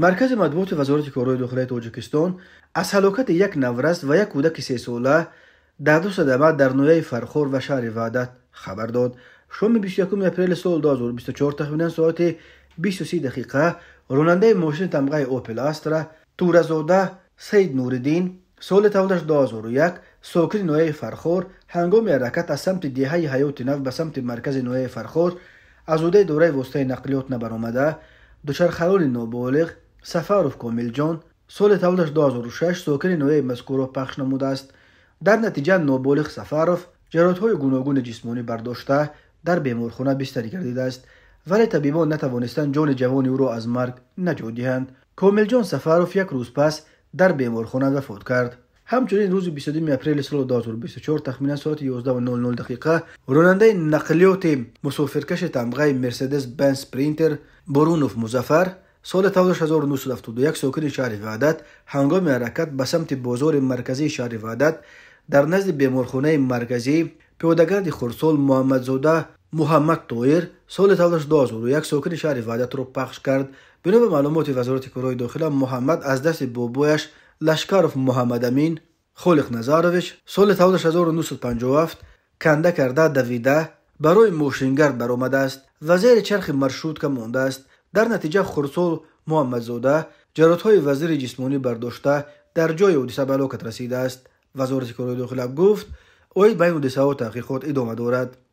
Маркази матбуоти Вазорати корҳои дохилаи Тоҷикистон аз ҳалокати як наврас ва як кӯдаки сесола дар ду садама дар ноҳияи Фархор ва шаҳри Ваҳдат хабар дод. Шоми 21 апрели соли 2024 тахминан соати 20:30 дақиқа ронандаи мошини тамғаи Опел Астра Туразода Саид Нуриддин, соли таваллудаш 2001, сокини ноҳияи Фархор, ҳангоми ҳаракат аз самти деҳаи Ҳаёти Нав ба самти маркази ноҳияи Фархор аз ҳудуди дораи воситаи нақлиёт набаромада, дучархарони ноболиғ Сафаров Комилҷон, соли таваллудаш 2006, сокини ноҳияи мазкурро пахш намудааст. Дар натиҷа ноболиғ Сафаров ҷароҳатҳои гуногуни ҷисмонӣ бардошта, дар беморхона бистарӣ гардидааст, вале табибон натавонистанд ҷони ҷавони ӯро аз марг наҷот диҳанд. Комилҷон Сафаров як рӯз пас дар беморхона вафот кард. Ҳамчунин рӯзи 22 апрели соли 2024 тахминан соати 11:00 дақиқа ронандаи нақлиёти мусофиркаши тамғаи Мерседес Бенз Спринтер Борунов Музаффар, соли таваллудаш 1971, сокини шаҳри Ваҳдат, ҳангоми ҳаракат ба самти бозори марказии шаҳри Ваҳдат дар назди беморхонаи марказӣ пиёдагарди хурдсол Муҳаммадзода Муҳаммад Тоир, соли таваллудаш 2001, сокини шаҳри Ваҳдатро пахш кард. Бино ба маълумоти Вазорати корҳои дохила, Муҳаммад аз дасти бобояш Лашкаров Муҳаммадамин Холиқназарович, соли таваллудаш 1957, канда карда давида барои мошингард баромадааст ва зери чархи маршрутка мондааст. Дар натиҷа хурдсол Муҳаммадзода ҷароҳатҳои вазири ҷисмонӣ бардошта, дар ҷои ҳодиса ба ҳалокат расидааст. Вазорати корҳои дохила гуфт, оид ба ин ҳодисаҳо таҳқиқот идома дорад.